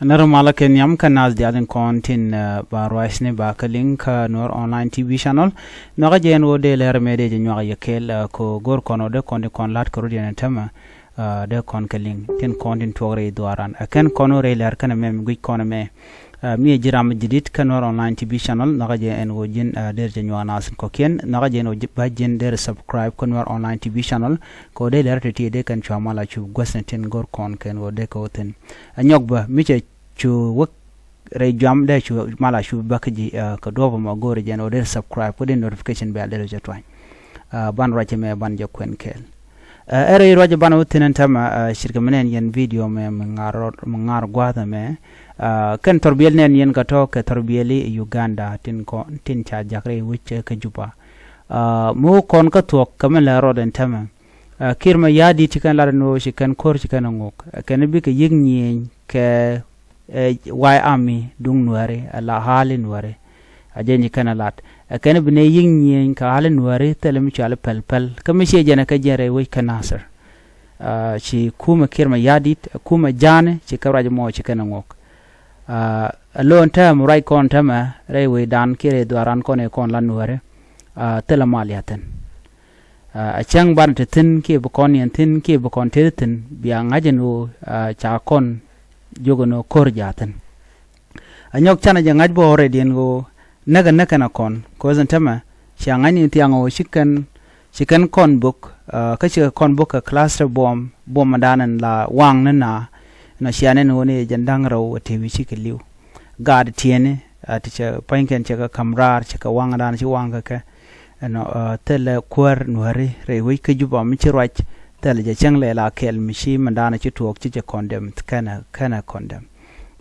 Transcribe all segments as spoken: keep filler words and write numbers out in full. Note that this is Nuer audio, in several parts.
Nɛr malä kɛ nhiam kä naath diaal tin kɔn tin ba ruacni ba kä liŋ kä Nuer Online T V channel. Nhɔkä jɛ ɛn ɣöö dee lɛr mɛ dee jɛ nyuak yɛ kɛɛl kɛ go̱r kɔn ɣöö dee kɔn tin kɔn la̱t kɛ rut yɛn ɛn tämɛ. Dee kɔn kɛ liŋ tin kɔn tin tuɔk rɛy dhuaaran ɛ kɛn kɔn ɣöö rɛy lɛr kɛn ɛmɛ mi guic kɔn ɛmɛ. Mi ɛ ji̱ ram mi ji̱ di̱t kä Nuer Online T V channel nhɔkä jɛ ɛn ɣöö ji̱n dee jɛ nyuak naath tin kɔ̱kiɛn nhɔkä jɛ ɛn ɣöö ba ji̱n dee subscribe kä Nuer Online T V channel. Kɛ ɣöö dee lɛr ti̱ti̱ dee kɛn cua mal a cup guäthni tin go̱r kɔn kɛn ɣöö dee kɛ ɣöö thi̱n. Ɛ nyɔk bä mi cɛ cu wek rɛy juam dee cu mal a cup bä kä ji̱ kɛ duɔ̱ɔ̱p ɛmɔ go̱o̱rɛ jɛn ɣöö dee subscribe kä dee notification bell dee rɔ cɛ tuany. Ban ruac ɛmɛ ban jɛ kuɛn kɛɛl. Ɛ rɛy ruac ban wä thi̱n ɛn tämɛ cirkɛ mi nɛn yɛn video mɛ mi ŋa̱r gua̱a̱th ɛmɛ. Kɛn thɔrbiɛl nɛn yɛn kɛ tɔ̱ kɛ thɔrbiɛli Uganda tin kɔn tin ca jak rɛy wec kä Juba. Mi wä kɔn kä thuɔ̱k kɛ mi lɛ rɔɔd ɛn tämɛ. Kiir mɛ ya̱a̱ di̱t ci kɛn lat ɛn ɣöö ci kɛn ko̱r ci kɛn ɛ ŋok kɛn bikɛ yi̱k nyiëëny kɛ White Army duŋ Nuääri ala hali Nuääri. A jɛn ci kɛn ɛ lat ɛ kɛn bi nɛ yi̱k nyiëëny kɛ hali Nuääri thilɛ mi cuali pɛl pɛl kä mi ciɛ jɛn ɛ kɛ jɛn rɛy wec kä Nasir. Ci kumɛ Kiir mɛ ya̱a̱ di̱t ɛ kumɛ ja̱a̱ni ci kɛ ruac mɔ ci kɛn ɛ ŋok. Ɛ lo̱n tääm ruac kɔn tämɛ rɛy wecdan kiɛ rɛy dhuaaran kɔn ɛ kɔn la Nuääri. Thilɛ mal ya̱ thi̱n. A cäŋ banɛ te thi̱n kiɛ bi kɔn yɛn thi̱n kiɛ bi kɔn tëë thi̱n bia ŋa̱c ɛn ɣöö ca kɔn jiök ɛn ɣöö ko̱r ja̱ thi̱n. A nyɔk canɛ jɛ ŋa̱c bä already ɛn ɣöö näk ɛ näk kɛn a kɔn ko̱th ɛn tämɛ cia ŋa̱c ni thiaŋ ɣöö ci kɛn ci kɛn kɔn bök. Kä ci kɛ kɔn bök kɛ cluster bomb bomb dan ɛn la waŋ ni na. Nɔ cia nɛn ɣöö ni jɛn da̱ŋ rɛw a tëë wi̱i̱ cikɛ li̱w. Gaat tiɛni a ti cɛ pa̱nykɛn cɛ kɛ ka̱m raar cɛ kɛ waŋ dan ci waŋ kɛ kɛ. Ɛnɔ thilɛ kuäär Nuääri rɛy wec kä Juba mi ci ruac thilɛ jɛ cäŋ lɛ la kɛl mi ci mɛndanɔ ci tuɔɔk ci jɛ condemn kɛnɛ kɛnɛ condemn.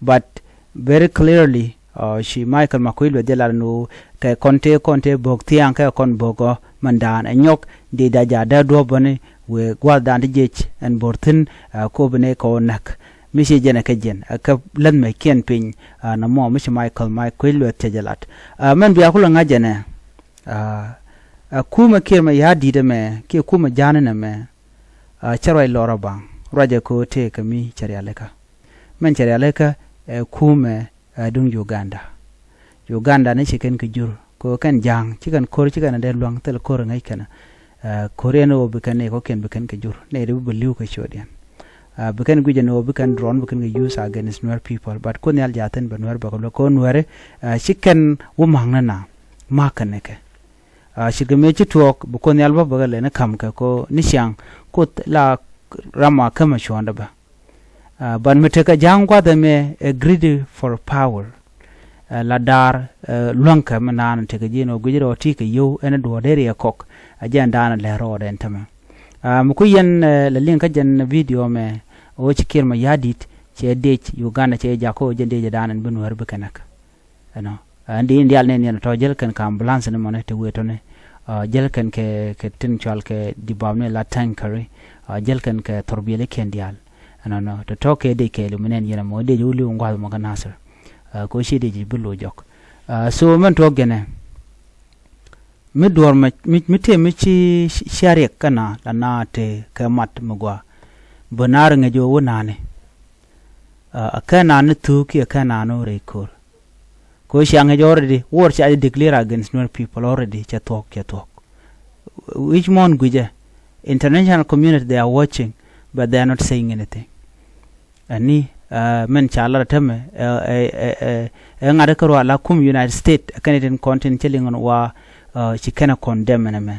But very clearly ci Michael Makuei Lueth jɛ lat ni ɣöö kɛ kɔn tëë kɔn tëë bo̱o̱k thia̱a̱ŋ kɛ kɔn bo̱o̱k ɔ mɛndan ɛ nyɔk dee da ja̱ dee duɔ̱ɔ̱p bäni wëë gua̱a̱thdan ti jiec ɛn bo̱r thi̱n. Ko̱ bi ni kɛ ɣöö näk mi ci jɛn ɛ kɛ jiɛn ɛ kɛ läth mɛ kiɛn piny. Nɔmɔ mi ci Michael Makuei Lueth cɛ jɛ lat mɛn bia kulɛ ŋa̱c jɛnɛ. Ɛ kumɛ Kiir mɛ ya̱a̱ di̱t ɛmɛ kiɛ kumɛ ja̱a̱ni nɛmɛ. Cɛ ruac lɔr a baŋ ruacɛ kɛ ɣöö tëëkɛ mi cɛ rialikä. Mɛn cɛ rialikä ɛ kumɛ ɛ duŋ Uganda. Uganda ni ci kɛn kɛ jur kɛ ɣöö kɛn ja̱a̱ŋ ci kɛn ko̱r ci kɛn a dee luäŋ thil ko̱r ɛ ŋäc kɛn. Ko̱r yɛn ɣöö bi kɛn ni kɔ̱kiɛn bi kɛn kɛ jur nɛy ri bi bɛ li̱w kɛ ciötdiɛn. Bi kɛn guic ɛn ɣöö bi kɛn drone bi kɛn kɛ use against Nuer people but Kuoth Nhial ja̱a̱ thi̱n bɛ Nuer bɛ kɛ luäk kɛ ɣöö Nuääri ci kɛn wä ma̱a̱k ni na ma̱a̱k kɛn ni kɛ. Cirkɛ mëë ci tuɔɔk bi Kuoth Nhial bä bä kɛ lɛni ka̱m kɛ ko ni ciaŋ Kuoth la ram a kämɛ cuɔ̱ɔ̱ŋdɛ bä. But mi tekɛ ja̱a̱ŋ gua̱th ɛmɛ ɛ greedy for power. La daar luäŋkɛ mi naan tekɛ ji̱ ɛn ɣöö guic rɔɔd ti kɛ yio̱w ɛn duɔ̱ɔ̱r dee riɛk kɔk. A jɛn daan lɛ rɔɔd ɛn tämɛ. Mi ku yɛn lɛ liŋ kä jɛn video mɛ ɣöö ci Kiir mɛ ya̱a̱ di̱t cɛ dec Uganda cɛ jak kä ɣöö jɛn dec ɛ daan ɛn bi Nuääri bi kɛ näk. Ɛnɔ ɛn di in diaal nɛn yɛn tɔ jäl kɛn kɛ ambulance ni mɔni te wee tɔni. Jäl kɛn kɛ kɛ tin cual kɛ dibam ni la tankari. Jäl kɛn kɛ thorbiɛli kɛn diaal. Ɛnɔ nɔ tɔ tɔ kɛ dec kɛɛli mi nɛn yɛn mɔ dec wuli wun guath mɔ kɛ Nasir. Ko ci dec bi lo jɔk. So mɛn tuɔk jɛnɛ mi duɔr mi mi te mi ci cia riɛk kɛn la na te kɛ mat mi gua. Bä naar ŋäc wä wä nani. A kɛn nani thuk kiɛ kɛn nani wä rɛy ko̱r. Ko cia ŋäc already war cia jɛ declare against Nuer people already cɛ thuɔk cɛ thuɔk. Which mon guijɛ international community they are watching but they are not saying anything. Ɛni mɛn ca lat tɛmɛ ɛ ŋa̱t kä ruac la kum United States kɛn itin kɔn tin cä liŋ wa ci kɛn ɛ condemn ɛnɛ mɛ.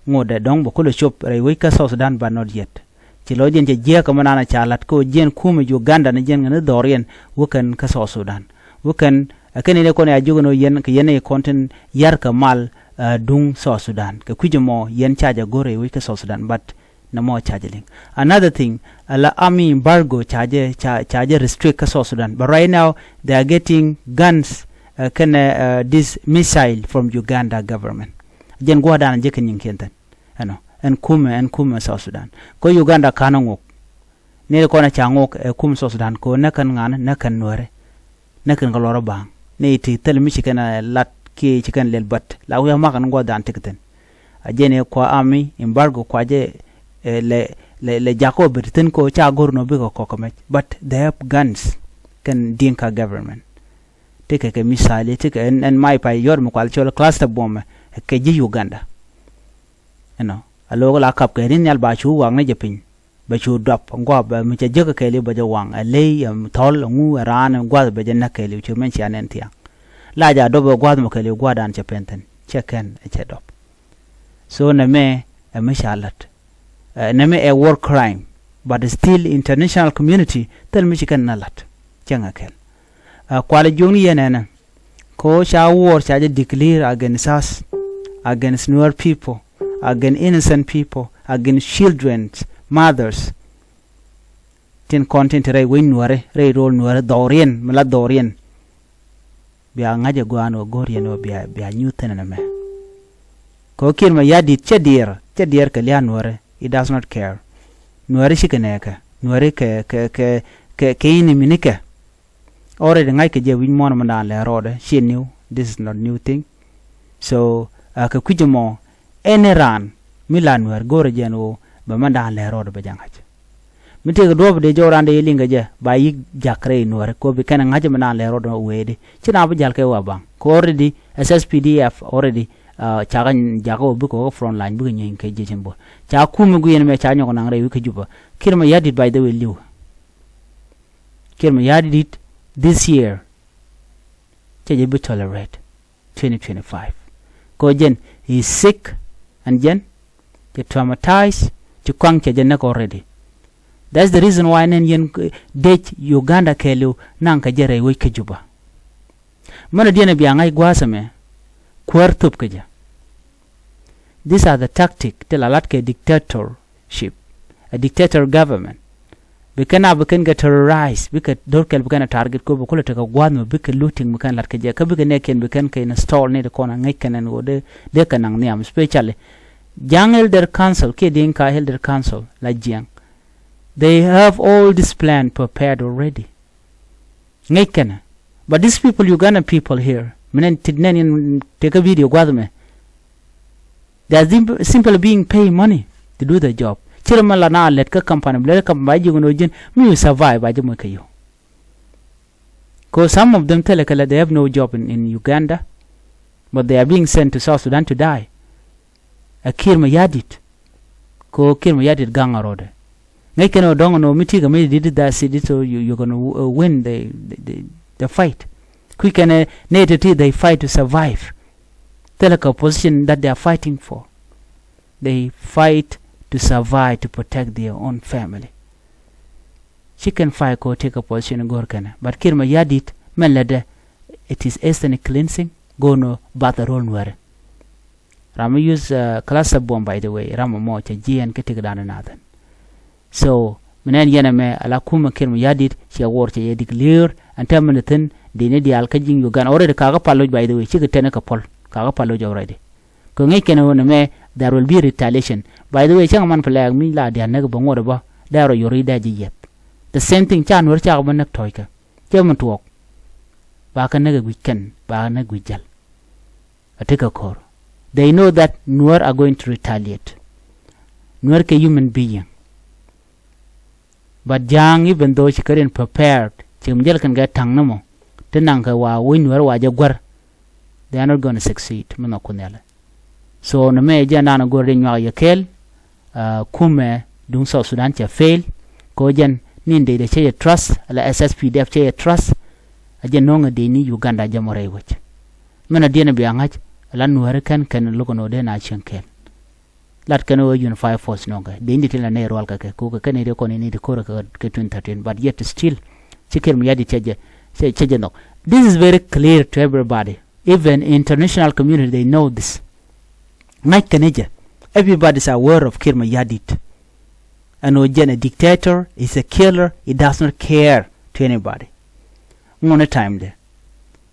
Ŋot dɛ dɔ̱ŋ bɛ kulɛ cop rɛy wec kä South Sudan but not yet. Ci lɔ jiɛn cɛ jiääk kɛ mɛ naan ca la̱t kä jiɛn kumɛ Uganda ni jiɛn ŋäni dhɔriɛn wä kɛn kä South Sudan. Wä kɛn ɛ kɛn in ɛ kɔn ya jiök ɛn ɣöö yɛn kɛ yɛn ɛ kɔn tin yar kɛ mal duŋ South Sudan kɛ kui̱c ɛmɔ yɛn ca jɛ go̱r rɛy wec kä South Sudan but nɛ mɔ ca jɛ liŋ. Another thing ala army embargo ca jɛ ca jɛ restrict kä South Sudan but right now they are getting guns kɛnɛ this missile from Uganda government. Jɛn gua̱a̱r dan jɛ kɛ nyiŋ kiɛn thɛn. Ɛnɔ ɛn kumɛ ɛn kumɛ South Sudan kɔ Uganda ka̱n ɛ ŋok. Ni ri kɔn ɛ ca ŋok ɛ kumɛ South Sudan kɔ nɛ kɛn ŋa̱n nɛ kɛn Nuɛri. Nɛ kɛn kɛ lɔr ɛ ba̱a̱ŋ ni ti thil mi ci kɛn ɛ lat kiɛ ci kɛn lɛl bät la wi̱i̱ ɛ makɛn guɔth dan ti kɛ thi̱n. A jɛn ɛ kua army embargo kua jɛ lɛ lɛ lɛ jakɔ bɛ ti thi̱n kɔ ca go̱r nɔ bikɛ kɔk kɛ mɛc but they have guns. kɛn Dinka government. Ti kɛ kɛ missile, ti kɛ ɛn, ɛn my pay yɔr mi kual cɔl cluster bomb kɛ ji̱ Uganda. Ɛnɔ a lo̱o̱k la kap kɛ rin nhial ba cu waŋ ni jɛ piny. Bɛ cu duap gua̱a̱p, bɛ mi cɛ jek kɛɛliw bɛ jɛ waŋ, ɛ ley, ɛ thɔl, ɛ ŋu, ɛ raan, ɛ gua̱th bɛ jɛ näk kɛɛliw, ci mɛn cia nɛn thiaŋ. La ja duɔp ɛ gua̱th mɔ kɛɛliw gua̱dan cɛ pɛn thi̱n, cɛ kɛn ɛ cɛ duɔp. So nɛmɛ ɛ mi ca la̱t. Ɛ, nɛmɛ ɛ war crime, but still international community thil mi ci kɛn na la̱t. Cɛ ŋɛ kɛl. Ɛ, kualɛ juɔ̱kni yɛn ɛnɛ. Ko ca war ca jɛ declare against us, against Nuer people, against innocent people, against children, mothers. Tin kɔn tin ti rɛy wec Nuäri, rɛy rol Nuäri, dhɔriɛn, mi la dhɔriɛn. Bia ŋa̱c ɛ gua̱a̱n wä go̱r yɛn wä bia, bia nyuth thin ɛn ɛmɛ. Ko Kiir Mayardit cɛ diɛɛr, cɛ diɛɛr kɛ lia̱a̱ Nuäri, he does not care. Nuäri cikɛ nɛɛkɛ, Nuäri kɛ, kɛ, kɛ, kɛ, kɛ ini minikɛ. Already ŋa̱ckɛ jɛ wi̱c muɔ̱ɔ̱n mɛ da̱a̱n lɛ rɔɔdɛ, ci new, this is not new thing. So, uh, kɛ kui̱c ɛmɔ, any raan mi la Nuäär go̱o̱rɛ jɛn ɣöö bɛ mɛ da̱a̱n lɛ rɔɔdɛ bɛ jɛ ŋa̱c. Mi tëëkɛ duɔ̱ɔ̱p dee jɔw raan dee liŋ kɛ jɛ ba yi̱k ja̱k rɛy Nuäär kɛ ɣöö bi kɛn ŋa̱c mɛ da̱a̱n lɛ rɔɔdɛ wee di. Ci na bi ja̱l kɛ wa baŋ kɛ already, S S P D F already, uh, cakɛ jakä wä bikɛ wä front line bikɛ nyieeny kɛ jiecin buɔl. Ca kumɛ guiɛn mɛ ca nyɔk naŋ rɛy wi̱c kä Juba. Kiir Mayardit, by the way, li̱w. Kiir Mayardit this year cɛ jɛ bi tolerate twenty twenty-five. Kɛ jɛn he sick and jɛn cɛ traumatized, ci kɔaŋ cɛ jɛ näk already. That's the reason why nɛn yɛn, eh, dec Uganda kɛɛliw naŋ kɛ jɛ rɛy wec kä Juba. Mänɛ diɛn a bia ŋa̱c gua̱a̱th ɛmɛ kuäär thöp kä jɛ. These are the tactic ti la lat kɛ dictatorship, a dictator government. Bi kɛn a bi kɛn kɛ terrorize, bikɛ do̱r kɛl bi kɛn a target ko bi kulɛ tekɛ gua̱a̱th mɛ bikɛ looting bi kɛn lat kɛ jɛ. Kä bikɛ nɛɛkiɛn bi kɛn kɛ install ni ti kɔn a ŋäc kɛn ɛn ɣöö dee, dee kɛ naŋ nhiam, especially Jaŋ Elder Council kiɛ Dinka Elder Council la jiɛŋ. They have all this plan prepared already. Ŋäc kɛnɛ. But these people, Uganda people here, mi nɛn tit nɛn in tekɛ video gua̱th mɛ, they are sim-, simply being paid money to do the job. Cirɛ mɛ la na lɛt kä company, bi lɛt kä company ba ji̱ ɣän ɣöö ji̱n mi you survive ba ji̱ moc kɛ you. 'Cause some of them thilɛ kɛ lɛ, they have no job in, in Uganda, but they are being sent to South Sudan to die. Ɛ Kiir Mayardit. Ko Kiir Mayardit gaŋ a rɔɔdɛ. Ŋäc kɛn ɔ dɔŋ nɔ mi ti kɛ mi di di da si di, so you, you're gonna w-, uh, win the, the, the, the fight. Kui̱ kɛn ɛ nɛy ti ti, they fight to survive. Thilɛ kɛ position that they are fighting for. They fight to survive, to protect their own family. Ci kɛn fight ko ti kɛ position go̱r kɛnɛ. But Kiir Mayardit mɛn lɛ dɛ, it is ethnic cleansing. Go̱r nɔ bath a rol Nuɛrɛ. Ram mi use, uh, cluster bomb, by the way, ram mɔ cɛ jiɛn kä tik dan nathan. So mi nɛn yɛn ɛmɛ ala kumɛ Kiir Mayardit cɛ war cɛ yɛ declare, ɛn tɛmɛ ni thin dini diaal kä ji̱ Uganda. Already kakä pal loc, by the way, cikɛ tɛn kä pɔl, kakä pal loc already. Kɛ ŋäc kɛn ɣöö nɛmɛ there will be retaliation. By the way, cäŋ man flag mi la diaal näk bä ŋuɔt bä, dee rɔ yori dee ji̱ yɛth. The same thing, ca Nuɛr cakɛ bä näk tɔ̱ɔ̱ckɛ. Cɛ mi tuɔɔk. Ba kä näk ɛ guic kɛn, ba kä näk guic jäl. A tekɛ ko̱r. They know that Nuer are going to retaliate. Nuer kɛ human being. But Ja̱a̱ŋ, even though ci kɛ rin prepared, ci mi jäl kɛn kɛ taŋ ni mɔ, ti naŋ kɛ wa wi̱c Nuer wa jɛ guär. They are not gonna succeed mi nhɔk Kuoth Nhial. So nɛmɛ jɛn dan go̱r di nyuak yɛ kɛɛl. Uh, kumɛ duŋ South Sudan cɛ fail. Ko jɛn ni dee dee cɛ yɛ trust, ala S S P D F cɛ yɛ trust. A jɛn no̱o̱ŋɛ dee ni Uganda jɛ mɔ rɛy wec. Mɛn a diɛn a bia ŋa̱c, ala Nuɛri kɛn kɛn lo̱k nɔ dee na cieŋ kɛɛl. Lat kɛn wä unified force no̱o̱ŋɛ dee ni ti la nɛy rual kɛ kɛ, ko kɛ kɛn ni dee kɔn ni dee ko̱r kɛ twenty thirteen, but yet still ci Kiir Mayardit cɛ jɛ, cɛ, cɛ jɛ nhɔk. This is very clear to everybody. Even international community, they know this. Ŋa̱c kɛn jɛ. Everybody is aware of Kiir Mayardit. Ɛn ɣöö jɛn a dictator, is a killer, he does not care to anybody. Ŋuɔ̱n ɛ time de.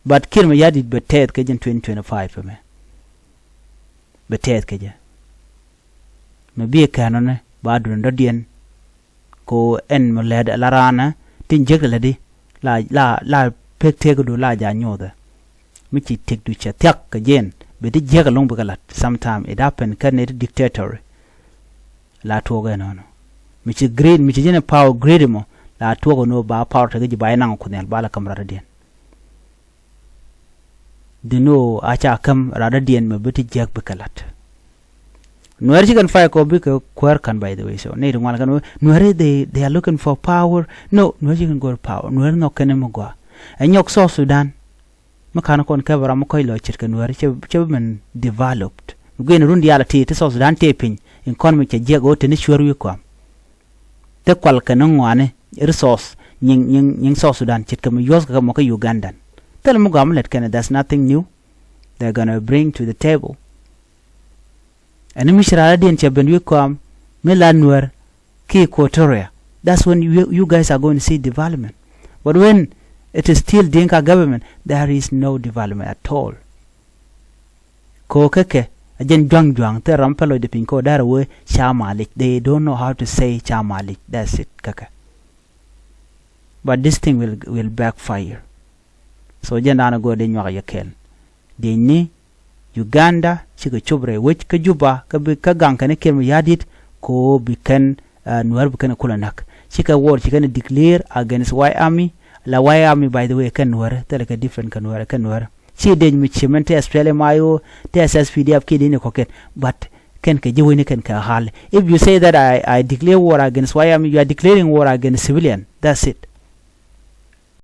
But Kiir Mayardit bɛ tɛth kɛ jɛn twenty twenty-five ɛmɛ. Bɛ tɛth kɛ jɛ. Mɛ bi ɛ kɛn ɔnɛ ba duundä dɔ̱diɛn. Ko ɛn mɔ lɛt ala raanä tin jiäk lɛ di la, la, la pek tëkdu la ja nyuuthɛ. Mi ci tëkdu cɛ thiak kɛ jiɛn bi ti jiäk ɛlɔ̱ŋ bikɛ la̱t. Sometime it happen kä nɛy ti dictator. La tuɔɔk ɛnɔnɔ. Mi ci greed, mi ci ji̱n ɛ power greed mɔ, la tuɔk ni ba power tekɛ ji̱ ba inaŋ Kuoth Nhial ba la käm radɔ̱diɛn. Dini ɣöö a ca käm radɔ̱diɛn mɛ bi ti jiäk bikɛ la̱t. Nuɛɛr cikɛn fight kɔ bikɛ kuäär ka̱n, by the way, so nɛy ti ŋuan kɛn wee Nuɛɛr they, they are looking for power. No, Nuɛɛr cikɛn go̱r power. Nuɛɛr nhɔk kɛn mi gɔaa. Ɛ nyɔk South Sudan mi ka̱n kɔn kɛp ram mi kɔc lɔ ce̱tkɛ Nuɛɛr cɛ, cɛ bi min developed. Mi guiɛn run diaal a ti, ti South Sudan tëë piny in kɔn mi cɛ jiɛk ɣöö teni cuäär wi̱i̱ kɔam. Te kual kɛn ŋɔaani resource nyiŋ, nyiŋ, nyiŋ South Sudan ce̱tkɛ mi yuɔ̱thkɛ kɛ mɔ kä Ugandan. Thilɛ mi gɔaa mi lät kɛn, that's nothing new they're gonna bring to the table. Ɛn mi ci radɔ̱diɛn cɛ ben wi̱i̱ kɔam mi la Nuɛɛr ki Equatoria, that's when you, you guys are going to see development. But when it is still Dinka government, there is no development at all. Ko kɛ kɛ a jɛn juaŋ juaŋ thil ram pɛ lɔcdɛ piny ko dɛr a wee ca malic. They don't know how to say ca malic. That's it kɛ kɛ. But this thing will, will backfire. So jɛn da̱a̱n a go̱o̱r di nyuak yɛ kɛl. Diecni Uganda cikɛ cop rɛy wec kä Juba kä bi kä gaŋ kɛn ikiɛm ya̱di̱t ko bi kɛn, uh, Nuɛɛr bi kɛn kulɛ näk. Cikɛ war ci kɛn declare against White Army. La White Army, by the way, kɛn Nuɛɛr, thilɛ kɛ different kɛ Nuɛɛr, kɛn Nuɛɛr. Ci dec mi ci mɛn te SPLM-IO, te SSPDF kiɛ dec ni kɔkiɛn. But kɛn kɛ ji̱ wecni kɛn kɛ ɣa̱l. If you say that I, I declare war against White Army, you are declaring war against civilian. That's it.